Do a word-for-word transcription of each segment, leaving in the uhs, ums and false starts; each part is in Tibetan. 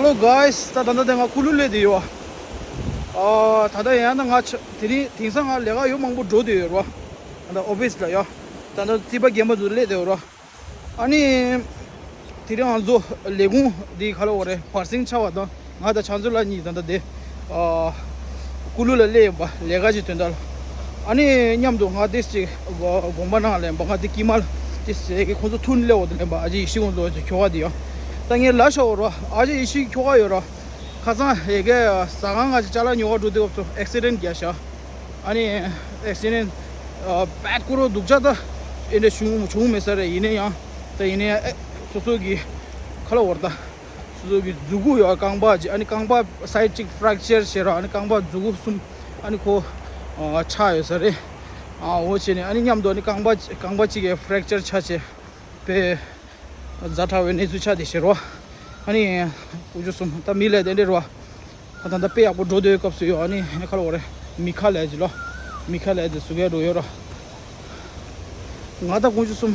Hello guys, ད་ད་ལྟ་དེ་ང་ཀུ་ལུ་སླེབས་བསྡད་ཡོད། ཨ་ད་ལྟ་ཡང་ན་ང་ཆ་དེ་རིང་དེང་སང་ང་ལས་ཀ་ཡོད་མང་པོ་འགྲོ་བསྡད་ཡོད་རོ། ད་ལྟ་ཨོ་ཕིས་ལ་ཡོད། ད་ལྟ་རྩིས་པ་རྒན་པ་ཚོ་སླེབས་བསྡད་ཡོད་རོ། ཨ་ནི། དེ་རིང་ང་ཚོ་ལས་ཁུངས་འདི་ག་ལ་འོ་རེད། བར་སེང་ཆ་བ་དང་ང་དང་བྱང་ཚོ་ལགས་གཉིས་ད་ལྟ་དེ། ཨ་ཀུ་ལུ་ལ་སླེབས་ཡིན་པ། ལས་ཀ་ཅིག་དོན་དག་ལ། ཨ་ནི་མཉམ་དུ་ང་ཏིས་ཅིག་དགོངས་པ་ནང་ལེན་པ། ང་ཏི་ཀི་མ་ལ་ཏིས་ཅིག་ཁོང་ཚོ་ཐུན་སླེབས་འོ་དེ་ལེན་པ། ཨ་ཅེ་ཡེ་ཤེས་ཁོང་ཚོ་ཁྱོ་ག་དེ་ཡོད། ད་ངས་ལ་ཤོ་འོ་རོ། ཨ་ཅེ་ཡེ་ཤེས་ཁྱོ་ག་ཡོད་རོ། ཁ་སང་ཧེ་གེ་ཟ་ཁང་ང་ཅིག་ཅ་ལག་ཉོ་ག་འགྲོ་དུས་སྐབས་སུ་ཨེག་སི་ཌེན་བརྒྱབ་ཤག་ཨ་ནི་ཨེག་སི་ཌེན་བད་ཀུ་རོ་སྡུག་ཅག་ད་ཨེ་འདྲ་བྱུང་བྱུང་མེད་ས་རེད། ཡིན་ན་ཡང་ད་ཡིན་ན་ཡང་ཨེ་སོ་སོ་གི་ཁ་ལ་བོར་ད་སོ་སོ་གི་མཛུ་གུ་ཡོད། རྐང་པ་ཅིག་ཨ་ནི་རྐང་པ་སའིཌ་ཅིག་ཕྲེག་ཅར་བྱས་ར། ཨ་ནི་རྐང་པ་མཛུ་གུ་གསུམ་ཨ་ནི་ཁོ་ཆག་ཡོད་ས་རེད། ཨ་འོ་བྱས་ནས་ཨ་ནི་མཉམ་དུ་ཨ་ནི་རྐང་པ་རྐང་པ་གཅིག་གི་ཕྲེག་ཅར་ཆག་བྱས། པའི་ཛ་དྲག་པའི་གནས་ཚུལ་ཆགས་བསྡད་ཤག་རོ། ཨ་ནི་དཀོན་མཆོག་གསུམ་ད་མི་ལས་དེ་འདྲ་རོ། ད་ད་ད་དཔེ་ཡག་པོ་འགྲོ་སྡོད་སྐབས་སུ་ཡོད། ཨ་ནི་ཨ་ཁ་ལ་འོ་རེད། མི་ཁ་ལས་ཀྱི་ལོ། མི་ཁ་ལས་དེ་སུ་གས་འགྲོ་ཡོད་རོ། ང་ད་དཀོན་མཆོག་གསུམ་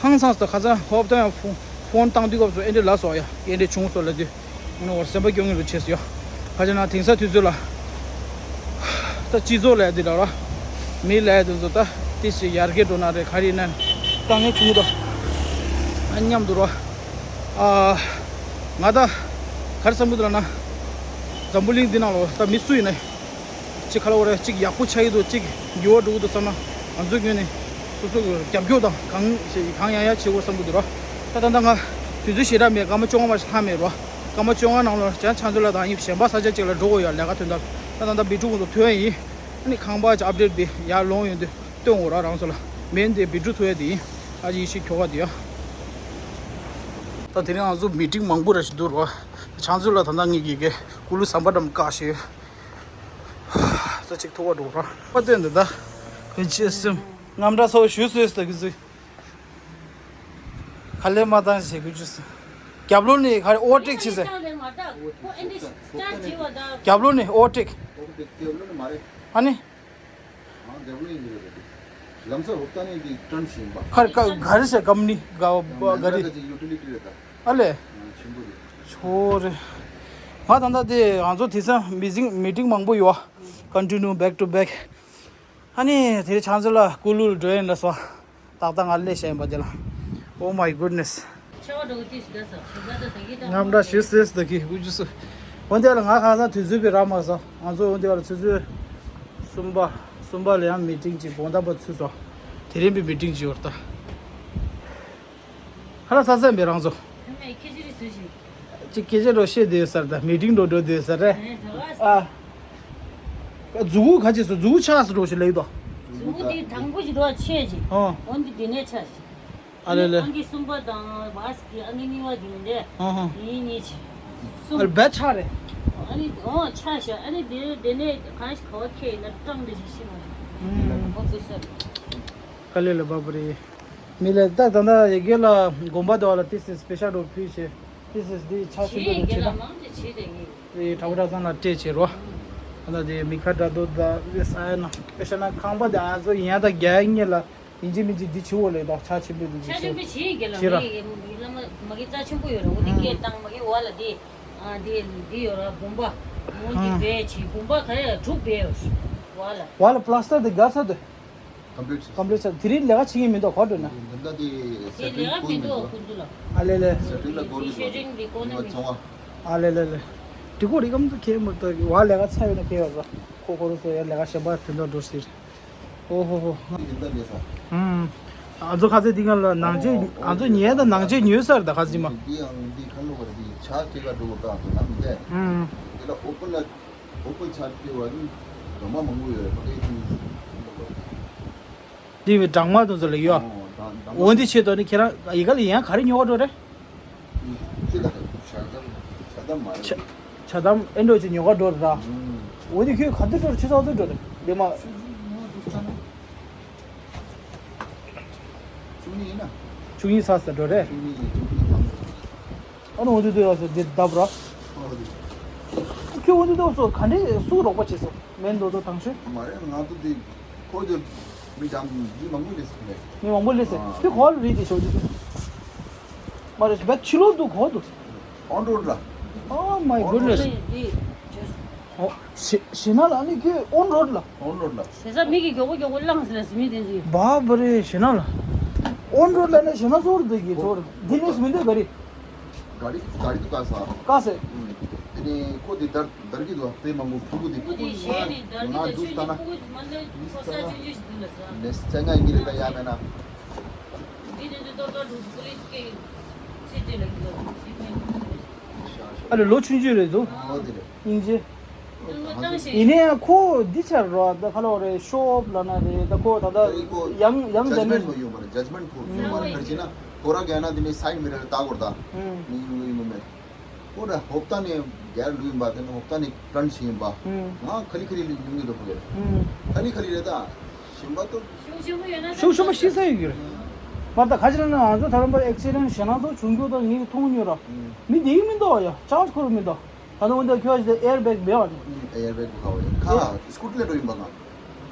ཧང་སངས་སོ། ཁ་སང་ཧོབ་ད་ཡང་ཕོ་ཕོན་བཏང་དུས་སྐབས་སུ་ཨེ་འདྲ་ལ་སོ་ཡ་ཨེ་འདྲ་བྱུང་སོ་ལ་དུས། ང་ནི་བར་སེམས་པ་སྐྱོ་ངེས་རུ་ཆེ་སོ་ཡ། ཁ་ཅིག་ན་དེང་སང་དུས་ཚོད་ལ། ད་སྤྱི་ཚོགས་ལས་དེ་ལ་ར། མི་ལས་དེ་ཚོ་ད་དེ་ཞིག་ཡར་རྒྱས་འགྲོ་ན་རེད། ག་རེ་ན་དཀའ་ངལ་བྱུང་དོ། ཨ་མཉམ་དུ་ར། ཨ་ང་ད་ག་རེ་བསམ་གི་འདུག་ལབ་ན། འཛམ་བུ་གླིང་འདི་ནང་ལ་ད་མི་སུ་ཡིན་ནའི། གཅིག་ཁ་ལ་འོ་རེད། གཅིག་ཡག་པོ་ཆགས་ཀྱི་འདུག་གཅིག་འགྱུར་བ་འགྲོ་གི་འདུག་བསམ་ན། ང་ཚོའི་ངོས་ནས་སོ་སོ་གི་རྒྱབ་སྐྱོར་དང་གང་ཞིག་གང་ཡང་ཡང་བྱེད་དགོས་བསམ་གི་འདུག་ར། ད་ད་ལྟ་ང་དུས་ཚོད་ཞེ་དྲག་མེད། སྐར་མ་བཅོ་ལྔ་མ་ཞིག་ལྷག་མེད་ར། སྐར་མ་བཅོ་ལྔ་ནང་ལ་བྱང་ཆ་ཚོད་ལ་དང་ཡིན་གཞན་པ་ས་ཆ་གཅིག་ལ་འགྲོ་དགོས་ཡོད། ལས་ཀ་དོན་དག་ད་ད་ད་བི་ཀྲུ་ཁོང་ཚོ་ཐོན་ཡིན། ཨ་ནི་ཁང་པ་ཅིག་ཨབ་ཌེཊ་དེ་ཡར་ལོང་ཡོང་དུས་སྟོན་འོ་ར་རང་ཚོ་ལ། མེན་དེ་བི་ཀྲུ་ཐོན་ཡ་དེ་ཡིན། ཨ་ཅེ་ཡེ་ཤེས་ཁྱོ་ག་དེ་ཡ། ད་དེ་རིང་ང་ཚོ་མི་ཊིང་མང་པོ་ར་ཞིག་འདུག་ར། བྱང་ཚོད་ལ་ད་ལྟ་ངེད་ཀྱི་གི་ཀུ་ལུ་ཟམ་པ་འགྲམ་བཀག་ཞིག་ས་ཅིག་ཐུག་པ་འགྲོ་ར། པ་སྟོན་འདི་ད། ཀུན་མཁྱེན་གསུམ། རྔམ་དྲག་ཚོ་ཞུ་སོས་ད་གི་ཟིག་ག་ལེ་མ་བཏང་ཞེས་ཀུན་མཁྱེན་གསུམ། རྒྱབ་ལོགས་ནས་ག་རེ་ཨོ་ཊེག་བྱེད་ཟེར། རྒྱབ་ལོགས་ནས་ཨོ་ཊེག་ཨ་ནི། ལམ་སང་ཧུབ་ཏ་ནི་འདི་ཀྲན་ཞིག་ཡིན་པ། ཁར་ཀ་ག་རེ་ཟེར་ཀམ་ནི་ག་ག་རེ། ཀ་ཅིག་ཡུ་ཊི་ལི་ཊི་རེད་ད། ཨ་ལེ། ཆེན་པོ་རེད། ཆོ་རེད། ང་ད་ལྟ་དེ་ང་ཚོ་དེང་སང་མི་ཟིང་མི་ཊིང་མང་པོ་ཡོད། ཀོན་ཊི་ནིའུ་བེག་ཊུ་བེག་ཨ་ནི་དེ་རིང་ཆང་ཚོད་ལ་ཀུ་ལུ་ལ་འགྲོ་ཡིན་ལ་སོ། ཏག་ཏག་ང་སླེབས་ཤག་ཡིན་པ་དེ་ལ། Oh my goodness། ཆེ་བ་འགྲོ་གི་ཤི་ག་ས་ཤི་ག་ད་ད་གི་ད་རྔམ་དྲག་ཞུ་སེས་ད་གི་ཀུ་ཅུ་སུ། འོན་ཏེ་ལ་ང་ཁ་སང་དུས་ཚོད་པའི་ར་མ་ས་ང་ཚོ་འོན་ཏེ་ལ་ཆུ་ཚོད་གསུམ་པ་གསུམ་པ་ལ་ཡང་མི་ཊིང་ཅིག་དགོང་དག་པ་ཚུད་སོང་། དེ་རིང་པའི་མི་ཊིང་ཅིག་ཡོད་ད། ཁ་ལག་ཟ་ཟ་མེད་རང་ཚོ། ཁྱོད་མེད་ཁྱེད་ཅི་རིགས་ཟོས་ཤིག་ཅིག་སྐད་ཆ་འགྲོ་བཤད་བསྡད་ས་རེད་ད། མི་ཊིང་འགྲོ་འགྲོ་བསྡད་ས་རེད། ཨ། མཛུ་གུ་ག་ཅི་སོ་མཛུ་གུ་ཆགས་སུ་འགྲོ་ཞིག་ལེགས་དོ། མཛུ་གུ་དེ་དང་པོ་ཞིག་འགྲོ་ཆེ་ཅིག་ཨོ། འོན་ཏེ་དེ་ནས་ཆགས་ཤིག་ཨ་ལེ་ལེ། ཨང་ཀི་གསུམ་པ་དང་བ་སི་ཀི་ཨང་ཀི་གཉིས་པ་དེ་མི་འདྲ། ཨོ་ཧོ། དེ་གཉིས་ཆེ། གསུམ། ཨ་ལེ་བས་ཆགས་རེད། ཨ་ནི་ཨོ་ཆགས་ཤག་ཨ་ནི་དེ་དེ་ནས་གང་ཞིག་ག་བ་ཁེ་ཡིན་ན་སྤྲང་འདྲ་ཞིག་ཤི་མ་རེད། ཨོ་བུ་སར། དཀའ་ལས་ལ་བབ་པ་རེད། མི་ལས་ད་ད་ད་ཡི་གེ་ལ་དགོན་པ་དེ་བ་ལ་ཏི་སི་སི་པེ་ཤ་རོ་ཕུལ་བྱས། ཏི་སི་སི་འདི་ཆ་ཆེན་པོ་རེད་བྱས་ན། དེ་གྲྭ་པ་གྲྭ་ཚང་ལ་སྤྲད་བྱས་རོ། ད་ལྟ་དེ་མི་ཁ་འདྲ་འདུག་ད་བེ་ས་ཡ་ན་པེ་ཤ་ན་ཁང་པ་དེ་ཨ་ཚོ་ཡིན་ཡ་ད་རྒྱ་ཡིག་ཉེ་ལ་ཡིན་གཅིག་མིན་གཅིག་འདི་བྱེད་འོ་ལེ་ད་ཆ་ཆེན་པོ་འདི་ཆ་ཆེན་པོ་བྱེད་ཀྱི་ལ་བྱེད་ར། མི་ལ་མ་མ་གི་རྩ་ཆེན་པོ་ཡོད་ར། འོ་དེ་སྐད་བཏང་མ་གི་བ་ལ་དེ་ཨ་དེ་འདི་ཡོད་ར་དགོན་པ། འོ་འདི་བས་བྱེད་དགོན་པ་ག་རེ་ལ་དྲུག་བས་ཡོད་བ་ལ། བ་ལ་པ་ལ་སི་ཊར་དེ་དགའ་ས་དེ། ཀམ་པི་ལིཊ་བྱས། ཀམ་པི་ལིཊ་བྱས། དེ་རིང་ལས་ཀ་བྱེད་ཀྱི་མི་འདུག་ག་འགྲོ་ན། འདི་འདྲ་དེ་དེ་སེ་ཊིང་ལས་ཀ་བཀོད་མི་མི་འདུག་འདུག་ཁོང་ཚོ་ལ། ཨ་ལེ་ལེ། སེ་ཊིང་ལ་བཀོད་མི་འདུག་སེ་ཊིང་དེ་བཀོད་ན་མི་ཚོང་བ། ཨ་ལེ་ལེ་ལེ། དེ་ཀོ་རི་ཀམ་དུ་ཁེ་མི་འདུག་བ་ལས་ཀ་ཚ་ཡོད་ན་ཁེ་བ་ཁོ་ཁོ་རུ་སོ་ཡ་ལས་ཀ་གཞན་པ་དེ་འདྲ་འགྲོ་ཟེར། ཨོ་ཧོ་ཧོ། འདི་འདྲ་རེད་ས། ཨུམ། ང་ཚོ་ཁ་ཚེ་འདི་ག་ལ་ནང་ཆེན་ང་ཚོ་ཉལ་དང་ནང་ཆེན་ཉོས་ས་རེད་ད་ཁ་ཚེ་མ། འདི་ཡང་འདི་ཁ་ལོ་བར་འདི་ཆ་ཁེ་ག་འགྲོ་གི་ད་ང་ཚོ་ནམ་འདས། ཨུམ། འདི་ལ་ཨོ་པན་ལ། ཨོ་པན་ཆ་སྤྲད་པ་ནི་སྒྲོལ་མ་མང་པོ་ཡོད་རེད་པ་ཨེ་ཅིག་འདི་བའི་སྦྲང་མ་དང་ཚོ་ལ་ཡོད། འོ་འདི་ཆེད་དུ་ནི་ཁྱེད་རང་ཡི་ག་ལ་ཡང་ག་རེ་ཉོ་ག་འགྲོ་རེད། ཅི་ལ་ཇ་དམ་ཇ་དམ་མ་རེད། ཇ་དམ་ཨེ་འགྲོ་ཅིག་ཉོ་ག་འགྲོ་རེད་ར། འོ་འདི་ཁྱོད་ག་འདི་འགྲོ་རེད། ཆུ་ཚོད་ག་འདི་འགྲོ་རེད་འདི་མ། བཅུ་གཉིས་ཡིན་ན། བཅུ་གཉིས་ཚར་ས་འགྲོ་རེད། བཅུ་གཉིས་ཡིན་བཅུ་གཉིས་ཐམ་པ། ཨ་ནི་འོ་དེ་དུ་ཡོད་ཟེར་འདི་བརྡབ་ར། ཨོ་དེ། ཁྱོད་འོ་དེ་དུ་སོ་ག་འདྲས་སུ་རོགས་པ་བྱེད་སོ་མེན་དོ་དོ་དང་ཤོས། མ་རེད་ང་ཚོ་དེ་ཁོ་ཚོ་མི་འདྲ་མི་མང་པོ་སླེབས་སོང་ལེ། མི་མང་པོ་སླེབས་སོང་། ཨ། ཁྱོད་ག་བ་ལ་རེད་དེ་ཤོག་དེ་དུ། མ་རེད་བེད་ཕྱི་ལོག་ཏུ་ག་བ་དུ། ཨོན་རོཌ་ལ། Oh my goodness. འདི། ཨོ། ཞེ་ཞེ་ན་ལ་ཨ་ནི་ཁྱོད་on road ལ། On road ལ། ཞེ་ས་མི་གི་མགྱོགས་པོ་མགྱོགས་པོ་བླངས་ཟེར་ལ་ཟེར་མི་དེ་ཚོ། བཱ་བ་རེ་ཞེ་ན་ལ། On road ལ་ནི་ཞེ་ན་ཚོར་འདུག་གི་ཚོར། འདི་ནི་མི་འདུག་ག་རེ། ག་རི་ག་རི་དུ་བཀག་ས། བཀག་སེ། དེ་ནི་ཁོ་དེ་དར་དར་གི་འདུག་དེ་མང་པོ་ཕྲུ་གུ་དེ་ཕྲུ་གུ་ཞེ་ནི་དར་གི་ང་འདུག་ལྟ་ན། ཕྲུ་གུ་མ་ལ་ཁོ་ས་ཆུང་ཆུང་ཞིག་འདུག་ལ་ས། ནས་ཅ་ཉ་ཡིན་གི་རེད་ད་ཡ་མེད་ན། འདི་དེ་ཚོ་ཏོག་ཏོག་འགྲོ་པུ་ལིས་ཀྱི་ཚེ་དེ་ལ་གི་ལ་ཞིག་མེད། ཨ་ལེ་ལོ་ཆུང་ཆུང་རེད་འདུག་ཨོ་དེ་རེད། སྙིང་རྗེ། ཡིན་ནའི་ཁོ་འདི་ཆར་རོ་ད་ག་ལོ་རེད་ཤོ་ཨོབ་ལ་ན་རེད་ད་ཁོ་ད་ད་ཡང་ཡང་ཇ་མེན་ཇ་མེན་ཁོ་ཡོང་བ་རེད། ཇ་མེན་ཁོ་ཡོང་བ་རེད་ག་རེ་བྱས་ན་ཁོ་ར་ག་ན་དེ་ནས་སའིཌ་མི་རར་ལྟ་དགོས་རེད་ད། ཨུམ། མི་ཡོང་གི་ཡོང་གི་མེད། ཁོ་ར་ཧོབ་ཏ་ནས་རྒྱལ་ལུས་ཡིན་པ་དེ་ནས་ཧོབ་ཏ་ནས་ཀྲན་ཤི་ཡིན་པ། ཨུམ། ང་ཁ་ལི་ཁ་ལི་ལ་ཡོང་གི་འདུག་ཁོ་ཡ། ཨུམ། ཁ་ལི་ཁ་ལི་རེད་ད། ཞིམ་པ་ཏོ། ཤུགས་ཆེན་པོ་ཡོད་ན་ཤུགས་ཆེན་པོ་ཤི་ས་ཡོད་རྒྱུ་རེད། མར་ད་ཁ་ཅིག་ན་ང་ཚོ་ད་ལམ་པ་ཨེག་སི་ཌེན་ཞེ་ན་ཚོ་བྱུང་རྒྱུ་དང་ངས་མཐོང་མྱོང་ར། ཨུམ། མི་འདི་ཡིན་མི་འདུག་ཡ་ཅང་ཁུར་མི་འདུག་ད་ནི་འོན་ཏེ་ཁྱོད་ཀྱི་ཨེར་བེག་མེད་བ་ནི། ཨེར་བེག་གོ་ཁ་བ་ཡོད་ཁ་སྐུ་ཊི་ལ་འགྲོ་ཡིན་པ་ང་།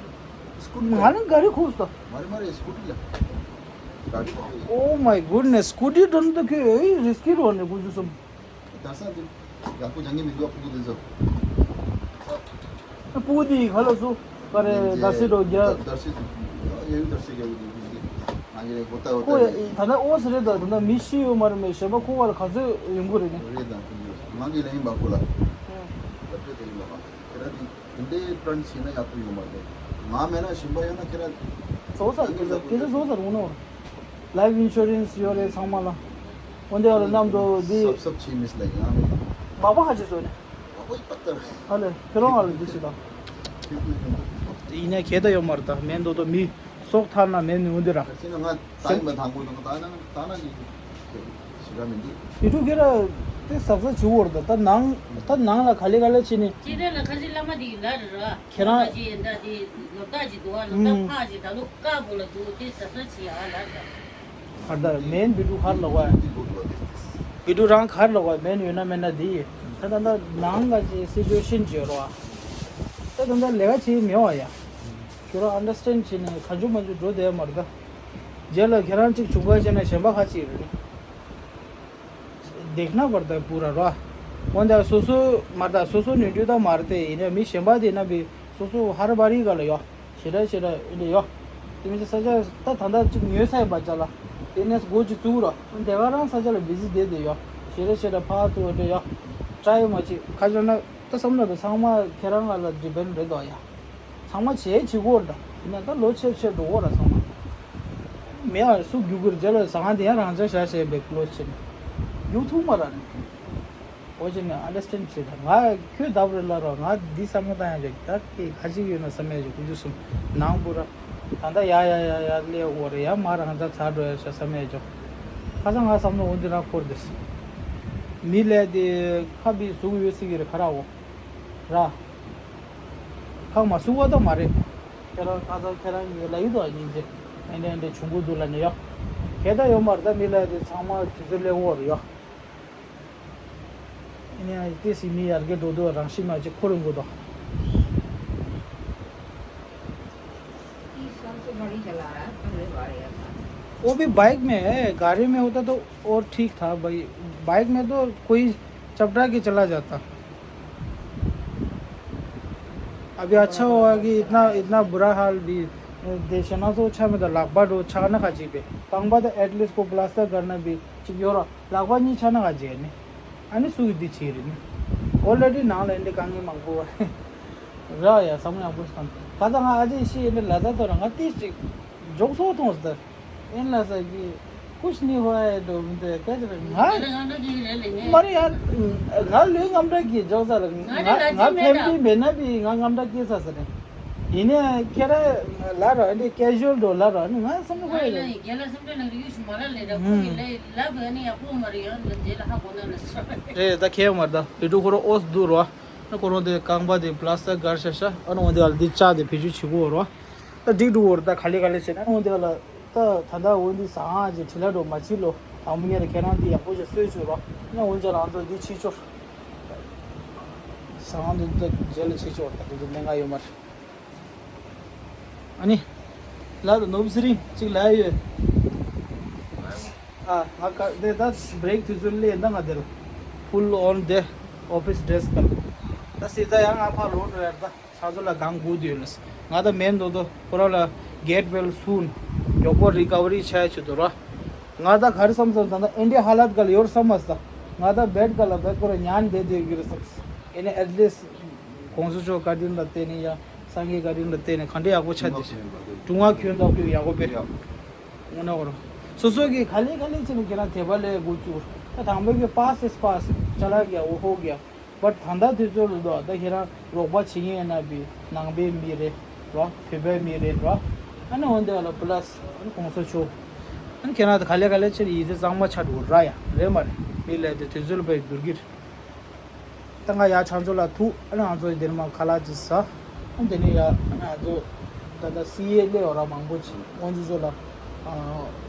སྐུ་ཊི་ང་ལ་ག་རེ་ཁུག་སོ། མ་རེད་མ་རེད་སྐུ་ཊི་ལ། ག་རེ་ཁུག Oh my goodness. སྐུ་ཊི་འགྲོ་ནི་ད་ཁྱོད་ཨེ་རིས་ཀི་རོ་ནི་ཀུ་ཅུ་སོམ། དར་ས་དེ་ཡག་པོ་སྦྱང་གི་མི་འདུག་ཕྲུ་གུ་དེ་ཚོ། ཕྲུ་གུ་དེ་ག་ལ་སུ་ག་རེ་དར་སི་འགྲོ་རྒྱ། དར་སི་དེ་ཡ་ཡུ་དར་སི་རྒྱ་གི་དེ་ང་གི་རེད་གོ་ད་འོ་ཁོ་ད་ཡ་རེད། ད་ལྟ་ཨོ་སི་རེད་ད་ད་ལྟ་མི་ཤི་ཡོད་མ་རེད་མེད་གཞན་པ་ཁོ་བ་ལ་ག་ཚོད་ཡོང་གི་རེད་ནི། རེད་ད་ང་གི་ལ་ཡིན་པ་ཁོ་ལ། ད་ཚོད་དེ་ཡིན་པ་མ་ཁྱེད་ར་དེ་དེ་འདྲའི་ཀྲན་བྱས་ན་ཡག་པོ་ཡོང་མ་རེད། ང་མེད་ན་གཞན་པ་ཡོད་ན་ཁྱེད་ར། བཟོ་ས་སྐད་ཆ་སྐད་ཆ་བཟོ་ས་རུང་ནོ། ལའིཕ་ཨིན་ཤུ་རན་སི་ཡོད་རེད་ཚང་མ་ལ། འོན་ཏེ་ཡོད་ལ་མཉམ་དུ་འདི། སབ་སབ་ཆེ་མིས་ལ་ཡང་མེད། མ་པ་ཧ་ཅི་བཟོ་ནས། མ་པ་ཡི་པ་ལྟར། ཧ་ལས་ཁྱོད་རང་ང་ལ་འདི་ཞིག་དང་། ཡིན་ན་གལ་ད་ཡོད་མ་རེད་ད་མེད་མདོག་མདོག་མི་སྲོག་ཐར་ན་མེད་ནི་འོན་ཏེ་ར། ཁྱེད་ན་ང་ད་ཡིན་པ་དང་པོ་དང་ད་ན་ད་ན་གི་ཞི་ར་མི་འདུག་བི་ཀྲུ་ཁྱེད་ར་དེ་ཟབ་ཟབ་བྱེད་འོར་ད་ད་ནང་ད་ནང་ལ་ག་ལེ་ག་ལེ་བྱེད་ནི། ཁྱེད་ར་ལ་ཁ་ཅིག་བླ་མ་དེ་ཡི་ལ་རེད་ར། ཁྱེད་རང་ཁ་ཅིག་ཡིན་ད་དེ་ལོ་ཏག་ཅིག་འདུག་ཨ་ལོ་ཏག་ཕག་ཅིག་ད་ལོ་དཀར་པོ་ལ་འདུག་དེ་ཟབ་ཟབ་བྱེད་ཡ་ལ་ར། གར་ད་མེན་བི་ཀྲུ་གར་ལོག་བ། བི་ཀྲུ་རང་གར་ལོག་བ་མེན་ཡོད་ན་མེད་ན་དེ་ཡི། ད་ད་ད་ནང་ལ་ཅིག་སི་ཅུ་ཨེ་ཤན་བརྗོད་རོགས་ཨ། ད་ད་ད་ལས་ཀ་བྱེད་མེད་བ་ཡ། ཁྱོད་རང་ཨན་ཌར་སི་ཊེན་ཌ་བྱས་ནས་ག་འཇུ་མ་འཇུ་འགྲོ་བསྡད་མ་རེད་ད། རྗེས་ལ་ཁྱེད་རང་གཅིག་བྱུང་ཁ་བྱས་ན་གཞན་པ་ཁ་ཅིག་རེད། देखना पड़ता है पूरा རོ། འོན་ཏེ་སོ་སོ་མ་ད་སོ་སོ་ནུས་འདྲུད་ད་མ་རེད་དེ་ཡིན་ན་མི་གཞན་པ་དེ་ན་བི་སོ་སོ་ཧར་བ་རི་ག་ལ་ཡོ། ཞེ་དྲག་ཞེ་དྲག་ཨེ་འདྲ་ཡོ། དེ་མི་ཚེ་ས་ཆ་ད་ད་ད་གཅིག་ཉོས་ས་ཡོད་པ་ཅ་ལ། དེ་ནས་སྒོ་གཅིག་བཙུགས་རོ། དེ་ག་རང་ས་ཆ་ལ་བི་ཟི་བསྡད་དེ་ཡོ། ཞེ་དྲག་ཞེ་དྲག་ཕར་ཚུར་ཨེ་འདྲ་ཡོ། ཊ་རའི་མ་བྱེད་ཁ་ཆ་ན་ད་བསམ་བློ་ད་ཚང་མ་ཁྱེད་རང་ང་ལ་ཌི་པེན་ཌ་རེད་དོ་ཡ། ཚང་མ་བྱས་བྱེད་དགོས་རེད་ད། ཡིན་ན་ད་ལོ་ཆེར་ཆེར་འགྲོ་དགོས་ར་ཚང་མ། མེད་ཨ་སུ་རྒྱུག་གི་རེད་རྗེས་ལ་ཟ་ཁང་དེ་ཡང་རང་འཇགས་བཞག་བྱས་པའི་ལོ་ཕྱིན། རྒྱུག་ཐུབ་མ་ར་ནི། འོ་ཅི་ནས་ཨན་ཌར་སི་ཊེན་ཌ་བྱེད་ད་ང་ཁྱོད་ལྡབ་རེད་ལ་རོ་ང་འདི་བསམ་བློ་བཏང་ཡ་ཅིག་ད་ཀི་ག་ཅིག་ཡོད་ན་བསམ་ཡ་ཅིག་ཀུ་ཅུ་གསུམ་ནང་བུ་ར། ད་ལྟ་ཡ་ཡ་ཡ་ཡ་སླེབས་འོ་རེད་ཡ་མ་རང་འཇགས་ཚར་འགྲོ་ཡ་ཤ་བསམ་ཡ་ཅིག་ཁ་སང་ང་བསམ་བློ་འོ་འདི་ར་འཁོར་འདི། མི་ལས་དེ་ཁ་བི་ཟུག་ཡོད་སྲིད་ཀྱི་རེད་ཁ་ར་འོ། ར། ཁག་མ་སུ་བ་དང་མ་རེད། ཁྱེད་རང་ཁ་སང་ཁྱེད་རང་གི་ལ་ཡིད་དུ་སྙིང་རྗེ་ཨེ་འདྲ་ཨེ་འདྲ་བྱུང་གི་འདུག་ལ་ནི་ཡོ། གལ་ད་ཡོད་མ་རེད་ད་མི་ལ་དེ་ཚང་མ་དུས་ཚོད་སླེབས་འོར་ཡོ། ཨེ་ནི་ཏེ་སི་མི་ཡར་གེ་འགྲོ་འདུག་རང་ཤི་མ་ཅིག་འཁོར་འགོ་དོ། ये सब तो बड़ी चला रहा है, पहले बार यार था। वो भी बाइक में है, गाड़ी में होता तो और ठीक था भाई। बाइक में तो कोई चपटा के चला जाता। अभी अच्छा हुआ कि इतना इतना बुरा हाल भी देश ना तो अच्छा में तो लाख बार वो छाना खा जी पे। तंग बात एटलीस्ट को प्लास्टर करना भी चिक योरा लाख बार नहीं छाना खा जी ने। अने सुई दी चीर ने। ऑलरेडी ना लेंडे कांगे मंगो। रा या समझ आपको स्थान। कादा ना आज इसी ने लदा तो रंगा तीस चिक जोक सो तो उस दर। ཨིན་ལ་ས་ཀི་ཀུཤ་ནི་ཧོ་ཨེ་འགྲོ་མི་འདུག་ག་ཅི་རེད་ང་། ང་ལ་ང་འགྲོ་གི་རེད་ལེ་ངས། མ་རེད་ཡ། ང་ལོས་རྔམ་དྲག་གི་འཇོག་ས་རེད། ང་ང་རེད་ལ་ང་ཅི་མེད་ཕེམ་ད། ལི་མེད་ན་བི་ང་རྔམ་དྲག་སྐྱེས་ས་ས་རེད། ཡིན་ནའི་ཁྱེད་ར་ལ་ར་འདི་ཀེ་ཞུ་ཨལ་འགྲོ་ལ་ར་ནི་ང་བསམ་བློ་ང་ཁོ་ཡ་ལ་རེད། ཡི་རྒྱལ་ལ་སེམས་ཁྲལ་ལ་རི་ཡུ་ཤི་མ་ལ་ལེ་ར་ཁོ་ཡི་ལ་ཡི་ལ་བ་ནི་ཡ་ཁོ་མ་རེད་ཡ་ལ་རྗེས་ལ་ཧ་གོ་ན་ལ་ས་རེད། ཨེ་ད་ཁྱེད་མ་རེད་ད་བི་ཀྲུ་ཁོ་ར་ཨོ་སི་འདུག་ར་ན་ཁོ་རང་དེ་རྐང་པ་དེ་པ་ལ་སི་ཊར་སྒར་ཤ་ཤ་ཨ་ན་འོ་དེ་ག་ལ་འདི་ལྕགས་དེ་བེད་སྤྱོད་བྱེད་དགོས་ར་ད་འགྲིག་འགྲོ་ར་ད་ག་ལེ་ག་ལེ་བྱས་ན་ཨ་ན་འོ་དེ་ག་ལ། ད་ད་ལྟ་འོ་འདི་ཟ་ཁང་ཅིག་བྲིས་ལ་འགྲོ་མ་བྱེད་ལོ། དང་པོ་ཉིད་ལ་ཁྱེད་རང་འདི་ཡག་པོ་ཞིག་གསོས་བྱོས་རོགས། ཡང་འོན་ཀྱང་རང་ཚོ་འདི་ཕྱི་ཕྱོགས་ཟ་ཁང་འདི་ད་རྗེས་ལ་ཕྱི་ཕྱོགས་ད་འདི་འདི་གནད་འགག་ཡོད་མ་རེད། ཨ་ནི། ལ་ད་ནོར་བུ་ཚེ་རིང་གཅིག་ལ་ཡོད། ཨ་ང་ཀ་འདི་ད་བྷི་རེག་དུས་ཚོད་སླེབས་ད་ང་འདིར། Full on the office dress color. ད་སྲིད་ད་ཡང་ང་ཕར་ལོག་འགྲོ་ཡར་ད། ཆང་ཚོ་ལ་གང་དགོས་དུས་ལ། ང་ད་མེན་དོ་དོ་ཁོ་ར་ལ་get well soon. མགྱོགས་པོ་རི་ཀ་བ་རི་བྱ་ཆུ་དོ་ར། ང་ད་ག་རེ་བསམ་སོང་ད་ད་ཨིན་ཌི་ཡ་ཧ་ལད་ག་ལ་ཡོར་བསམ་མ་སོང་། ང་ད་བེད་ག་ལ་བེད་ཁོ་ར་ཉན་བསྡད་དུས་གི་རེད་བསམ། ཨེ་ནི་at least གོང་ས་མཆོག་བཀའ་དྲིན་ལ་བརྟེན་ནས་ཡ། སངས་རྒྱས་བཀའ་དྲིན་ལ་བརྟེན་ནས་ག་འདྲ་ཡག་པོ་ཆགས་འདུག་སྒྲུང་ང་ཁྱོད་འདོགས་ཁྱོད་ཡག་པོ་དཔེ། ཡག་ངོ་ན་གོ་རོ། སོ་སོ་གི་ག་ལེ་ག་ལེ་ཅི་ནི་ཁྱེད་རང་དད་པ་ལས་འགོ་བཙུགས། ད་དང་པོ་གི་pass is pass ཅ་ལག་གི་འོ་ཧོ་གི། but ད་ལྟ་དུས་ཚོད་ལ་འདུག་ད་ཁྱེད་རང་རོགས་པ་བྱེད་མཁན་ཡིན་ན་བི་ནང་པའི་མི་རེད་རོ། བོད་པའི་མི་རེད་རོ། ཨ་ནི་འོན་ཏེ་ལ་plus ཨ་ནི་གོང་ས་མཆོག་ཨ་ནི་ཁྱེད་རང་ད་ག་ལེ་ག་ལེ་ཅི་ཡིད་ཆེས་གཙང་མ་ཆགས་འགྲོ་ར་ཡ་རེད་མ་རེད། མི་ལས་དེ་དུས་ཚོད་ལ་བས་འགྱུར་གྱི་རེད། ད་ང་ཡར་ཆང་ཚོ་ལ་ཐུག་ཨ་ནི་ང་ཚོ་འདིར་མ་ཁ་ལག་ཅིག་ཟ། ཨ་ནི་དེ་ནས་ཡར་ང་ཚོ་ད་ལྟ་སི་ཨེ་སླེབས་ཡོད་ར། མང་པོ་ཅིག་ཁོང་ཚོ་ཚོ་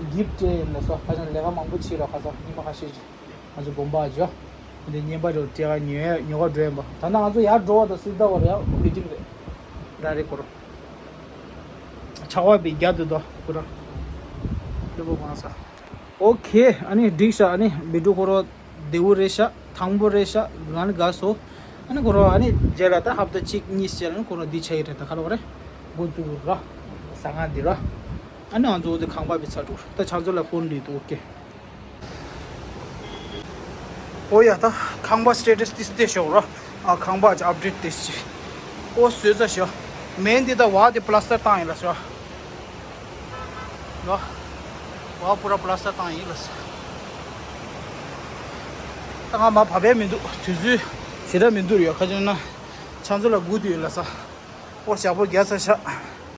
ལ་gift ལ་སོགས་ཁ་སང་ལས་ཀ་མང་པོ་བྱས་ར། ཁ་སང་ཉི་མ་ཁ་ཤས་ཅིག་ང་ཚོ་དགོན་པ་འཇོག་འདི་བརྙན་པར་རོ་སྤྲད་ཉོ་ཉོ་ག་འགྲོ་ཡིན་པ། ད་ནང་ང་ཚོ་ཡར་འགྲོ་བ་དང་སྲིད་ད་བར་ཡང་meeting རེད། ར་རེ་ཁོ་རོ། ཆག་པ་བི་རྒྱ་དུ་དོ་ཁོ་ར། ལུ་བོ་གང་ས། ཨོ་ཁེ། ཨ་ནི་འགྲིག་ཤག་ཨ་ནི་བི་ཌིའོ་ཁོ་རོ་བདེ་བོ་རེད་ཤག་དང་པོ་རེད་ཤག་ང་ནི་དགའ་སོ། ཨ་ནི་ཁོ་རོ་ཨ་ནི་རྗེས་ལ་ད་ཧབ་ཏ་གཅིག་གཉིས་རྗེས་ལ་ནི་ཁོ་རོ་འདི་ཆ་ཡི་རེད། ད་ཁ་ལོ་རེད། འགོ་བཙུགས་ར། ཟ་ང་འདི་ར། ཨ་ནི་ང་ཚོ་འོ་དེ་ཁང་པ་བི་ཚ་འགྲོ་ད་ཆང་ཚོ་ལ་ཕོན་འདྲི་འདུག་ཨོ་ཁེ། ཨོ་ཡ་ད་ཁང་པ་status ཏིས་ཏེ་ཤོག་ར། ཨ་ཁང་པ་update ཏིས་ཅི། ཨོ་བཟོས་ཚར་ཤག་མེན་འདི་ད་བ་དེ་plaster བཏང་ཡིན་ལ་ཤག་ལོ། བ་པུ་ར་plaster བཏང་ཡིན་ལ་ཤག་ད་ང་མ་བབས་པས་མི་འདུག་དུས་ཚོད་ཞེ་དྲག་མི་འདུག་ཡོད་ཁ་ཅན་ན། ཆང་ཚོ་ལ་སྒུག་དུས་ཡོད་ལ་ཤག་ཨོ་ཞག་པོ་རྒྱག་ཚར་ཤག